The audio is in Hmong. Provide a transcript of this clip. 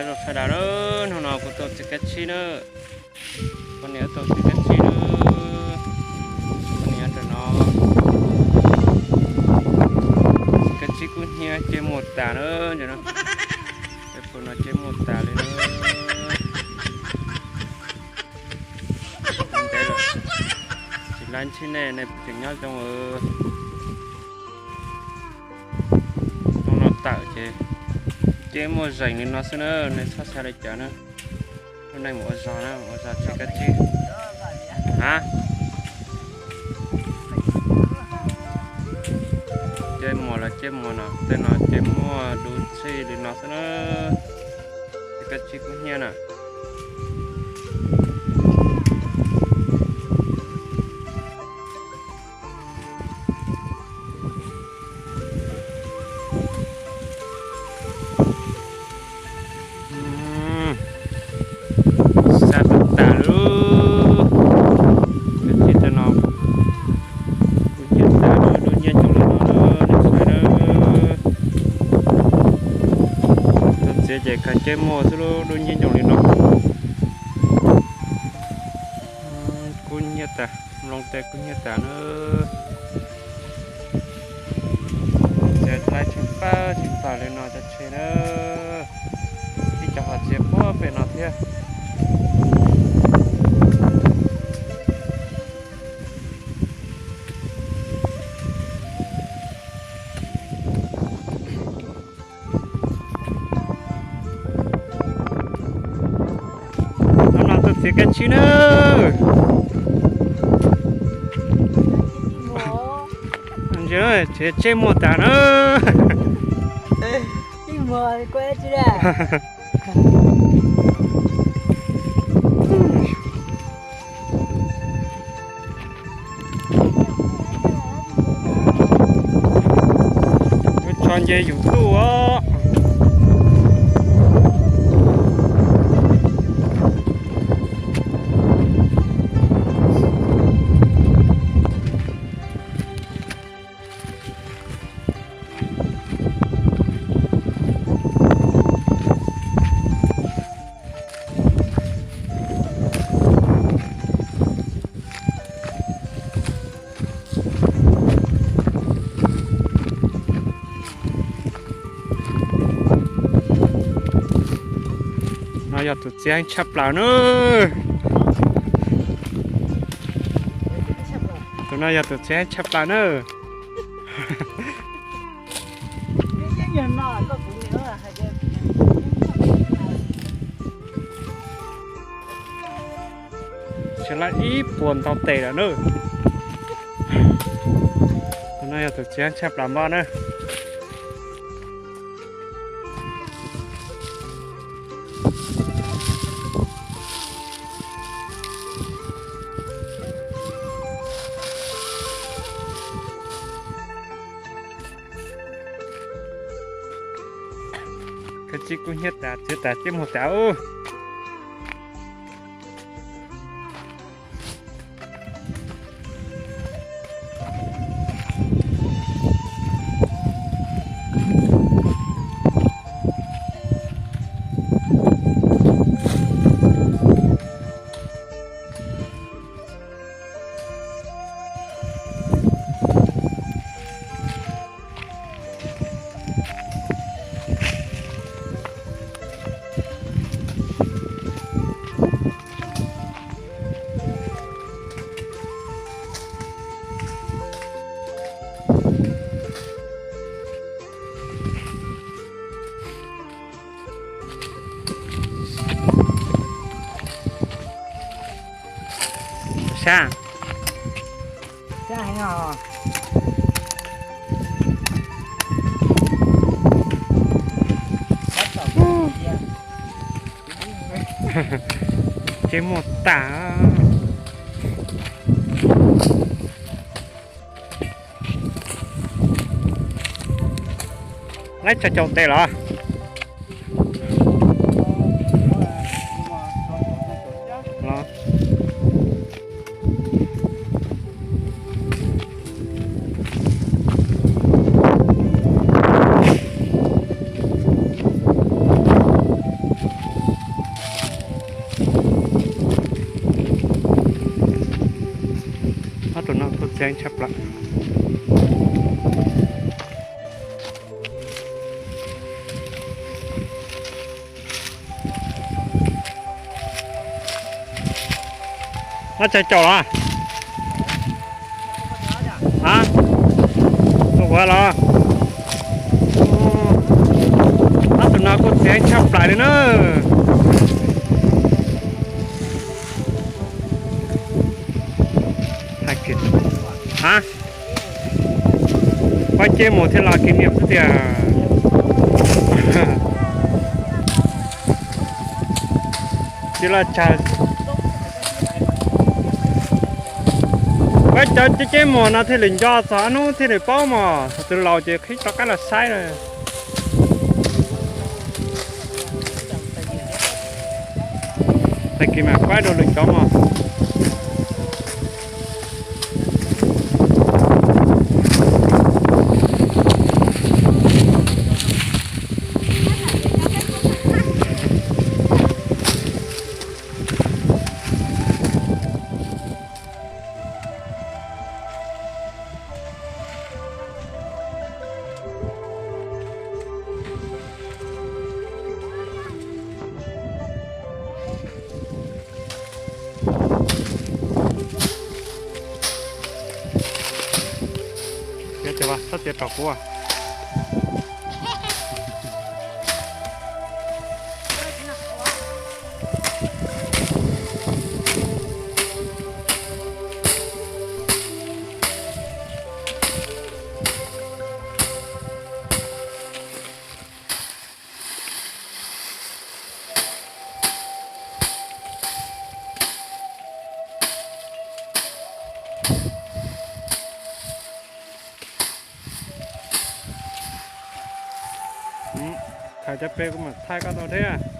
Zoo sawv daws na, hnub no kuv tau txiv kab tsib na. Poj niam tau txiv kab tsib na. Poj niam nyob ntawm no. Txiv kab tsib kub hnyiab ceb muag tas na. Pem no ceb muag tas li na. Tsis laib ntshib nej, nej puas tseem nyob zoo? Hnub no tawm ces ceb muag zeeg li no xwb na, nej txhob xav li cas na. Lub neej mus ua zog na, ua zog txiv kab tsib. A, ceb muag los ceb muag no, tej no ceb muag dub txij li no xwb na. Txiv kab tsib kub hnyiab na. Xav tas tas lawm. Kab tsib tej no kuj hnyiab tas, dub hnyiab coob li no na, nej saib na. Tuaj txiav ces khav ceb muag xwb, dub hnyiab coob li no. Kub hnyiab tas, mloog tej kub hnyiab tas na. Txiav laib tsheej pawg tsheej pawg li no tso tseg na. Ib co ho txiav puag pem no thiab. Hnub no tuaj txiav kab tsib na. Tsev, tsev muag tas na. Lub tsho nce yus ntuj os. No yog tus txiv heev tshaj plaws na. Tus no yog tus txiv heev tshaj plaws na. Tsis laib ib puas ntau tes lawm na. Tus no yog tus txiv heev tshaj plaws npoj na. Kab tsib kub hnyiab tas, txiav tas ceb muag tas ub. Sab. Ceb muag tas. Laib tsawg caum tes los? Ob tug no kuj txiav tshaj plaws. Ob tsaig caum los? A, tus quav los? Ob tug no kuj txiav tshaj plaws li na. A, pab ceb mus thiaj los kis niam xwb tiag. Tsis los tsawg. Pab cov ceb ceb mus no thiaj li nco txog ob hnub thiaj li paub mog, thaum twg laus ces qhib rov qab los saib lawm. Tag kis mam pab rau lwm cov mog. Txiav, txiav rau kuv. Khaws cov pem kuv mam thaij koj tau thiab.